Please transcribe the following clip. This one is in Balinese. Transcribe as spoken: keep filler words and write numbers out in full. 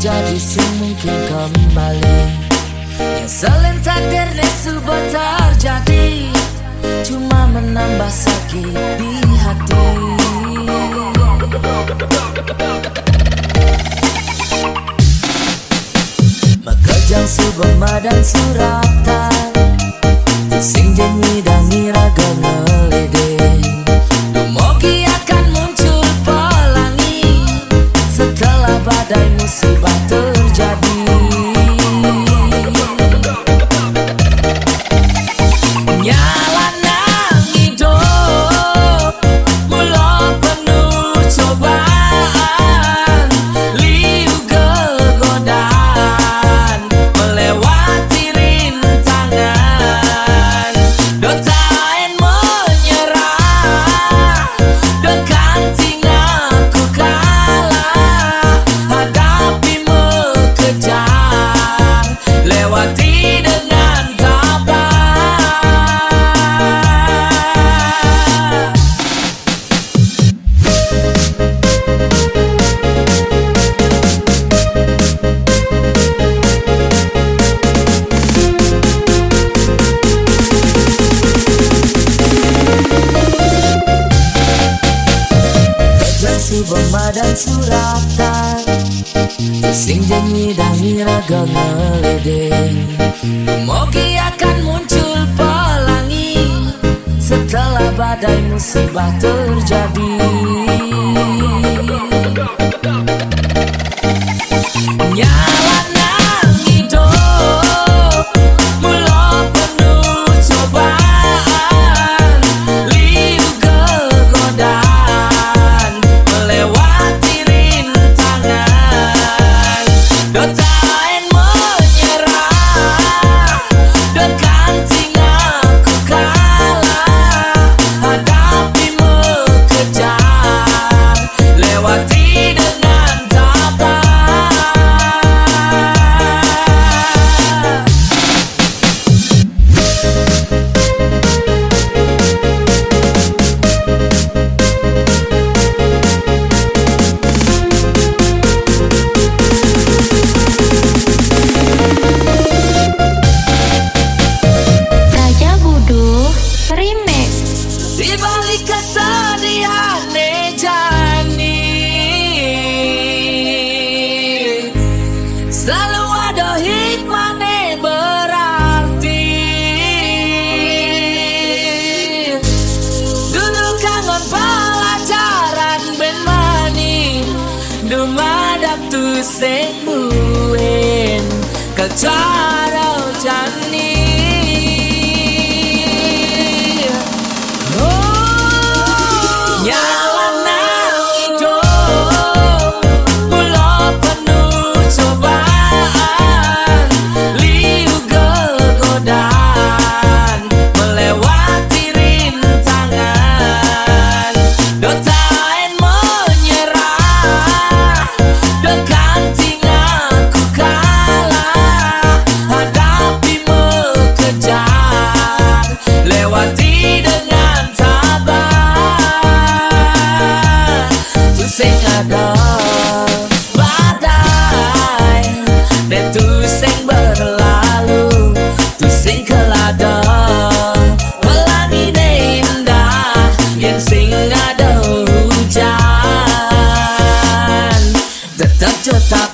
Jadi sing mungkin kembali. Nyeselin takdir ne sudah terjadi, cuma menambah sakit di hati. Makejang suba madan suratan, sing janji dangi raga ngeledeng. Dumogi akan muncul pelangi setelah badai musibah terjadi. Nyala nang idup, mula penuh cobaan, liu gegodan, melewati rintangan. Dotain menyerah, dekan tingaku kalah, hadapi mekejar, lewati dengan tabah. Jangan suba madan suratan, sing janji dangi raga ngeledeng. Dumogi akan muncul pelangi setelah badai musibah terjadi. Nyala nang idup, mula penuh cobaan, liu gegodan, melewati rintangan. Dotain menyerah, dekan tingaku kalah, hadapi mekejar, lewati dengan tabah. Raja Buduh Remix. Di balik kesedihan ne jani, selalu ada hikmah ne berarti. Dulu kangon pelajaran ben mani, dumadak tu sing buen kecara jani. Nyala nang idup, mula penuh cobaan, liu gegodan, melewati rintangan. Dotain menyerah, dekan tingaku kalah, hadapi mekejar, lewati dengan tabah. Tu sing ada badai, dan tu sing berlalu, tu sing kelada pelangi ne indah, yang sing ada hujan. Tetap, tetap